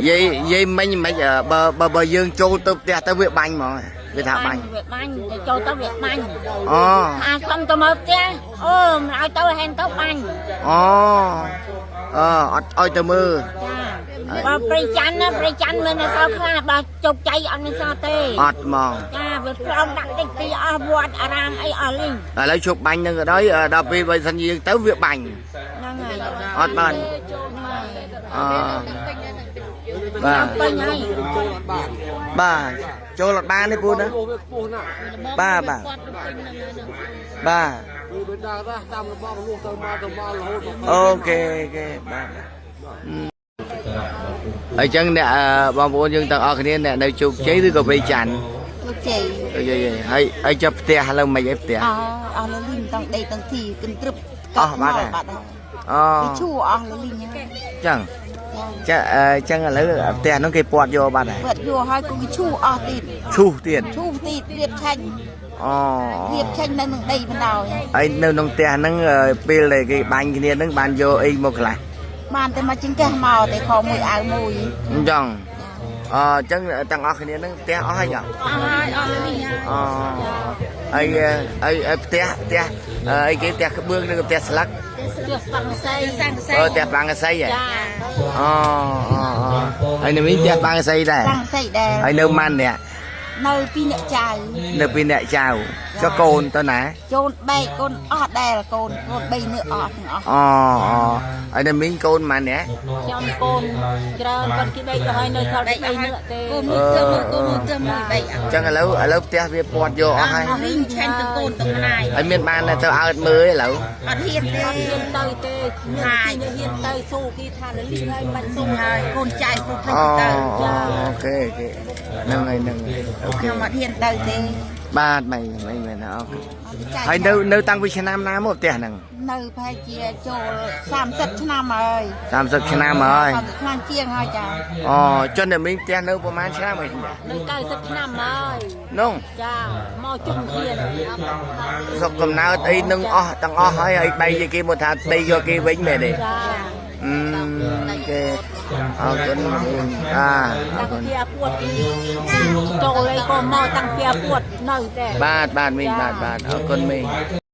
យាយយាយមិញមិនបើបើបើយើងចូលទៅផ្ទះទៅវាបាញ់ហ្មងវាថាបាញ់ វាបាញ់ទៅចូលទៅវាបាញ់ អូ អាសុំទៅមើលផ្ទះអូមិនឲ្យទៅហែនទៅបាញ់ អូអឺអត់ឲ្យទៅមើល ចាបើព្រៃច័ន្ទណាព្រៃច័ន្ទមានអសល់ខ្លះបើជោគជ័យអត់មានសល់ទេ អត់ហ្មង ចាវាផ្លោងដាក់តិចទីអស់វត្តអារាមអីអស់លីង ឥឡូវជប់បាញ់នឹងក៏ដោយដល់ពេលបើសិនជាយើងទៅវាបាញ់ ហ្នឹងហើយ អត់បានអបាទ ពេញហើយ បាទចូលអត់បានទេពូណា វាខ្ពស់ណាស់ បាទបាទបាទ គឺវាដើរតាមរបងលួសទៅមកទៅមករហូតមក OK OK បាទអញ្ចឹងអ្នកបងប្អូនយើងទាំងអស់គ្នាអ្នកនៅជោគជ័យឬក៏ព្រៃច័ន្ទ ជោគជ័យ អីហើយហើយចាប់ផ្ទះឥឡូវមិនអីផ្ទះ អអស់លលីងតាំងដីតាំងទីកន្ទ្រឹប អស់បាត់ហើយ បាត់ហើយ អូ វាឈូអស់លលីងហើយ ចឹង ចា ចឹងចឹងឥឡូវផ្ទះហ្នឹងគេពាត់យកបាត់ហើយ បាត់យកហើយក៏វាឈូអស់ទៀត ឈូសទៀត ឈូទៀតរៀបឆាញ់ អូ រៀបឆាញ់នៅនឹងដីបណ្ដោយ ហើយនៅក្នុងផ្ទះហ្នឹងពេលដែលគេបាញ់គ្នាហ្នឹងបានយកអីមកខ្លះ បានតែមកចង្កេះមកតែខមួយអាវមួយ អញ្ចឹងអញ្ចឹងទាំងអស់គ្នាហ្នឹងផ្ទះអស់ហើយ អស់ហើយអស់លលីងហើយ អូហើយហើយផ្ទះផ្ទះអីគេផ្ទះក្បឿងឬក៏ផ្ទះស្លឹក ផ្ទះសង្កសី សង្កសី អឺផ្ទះបាំងកសីហ៎ ចា អូអូហើយនៅវិញផ្ទះបាំងកសីដែរ សង្កសីដែរ ហើយនៅម៉ាន់អ្នក នៅពីរអ្នកចៅ នៅពីអ្នកចៅចុះកូនទៅណា ចូលបែកកូនអស់ដែរកូនកូន3នាក់អស់ទាំងអស់ អូអូហើយនៅមីងកូនម៉ាន់អ្នក ខ្ញុំកូនច្រើនគាត់គេបែកទៅហើយនៅថត3នាក់ទេ កូនមួយទៅមួយកូនមួយទៅមួយបែកអស់ អញ្ចឹងឥឡូវឥឡូវផ្ទះវាពាត់យកអស់ហើយ លីងឆាញ់ទាំងកូនទាំងម្ដាយ ហើយមានបានទៅអើតមើលឥឡូវ អត់ហ៊ានទេ អត់ហ៊ានទៅទេមានគេហ៊ានទៅស៊ូគេថាលលីងហើយបាច់ស៊ូ ស៊ូហើយកូនចៅប្រុសប្រុ អូ សទៅ OK OK ហ្នឹងហើយហ្នឹងហើយ OK ខ្ញុំអត់ហ៊ានទៅទេ បាទមិនមិនមែន OK ចៅ ហើយនៅនៅតាំងពីឆ្នាំណាមកផ្ទះហ្នឹង នៅប្រហែលជាចូល30ឆ្នាំហើយ 30ឆ្នាំហើយ 30ឆ្នាំជាងហើយចា អូចុះអ្នកមីងផ្ទះនៅប្រហែលឆ្នាំហើយ នៅ90ឆ្នាំហើយ នោះ ចាមកជុំគ្នា ស្រុកកំណើតអីនឹងអស់ទាំងអស់ហើយហើយបែកគេមកថាដីយកគេវិញមែនទេ ចា អឺគេអរគុណអាអរ តាំង គុណ ពីអាពួតគេចូលអីក៏មកតាំងពីអាពួតនៅតែ បាទបាទមីងបាទបាទអរគុណមីង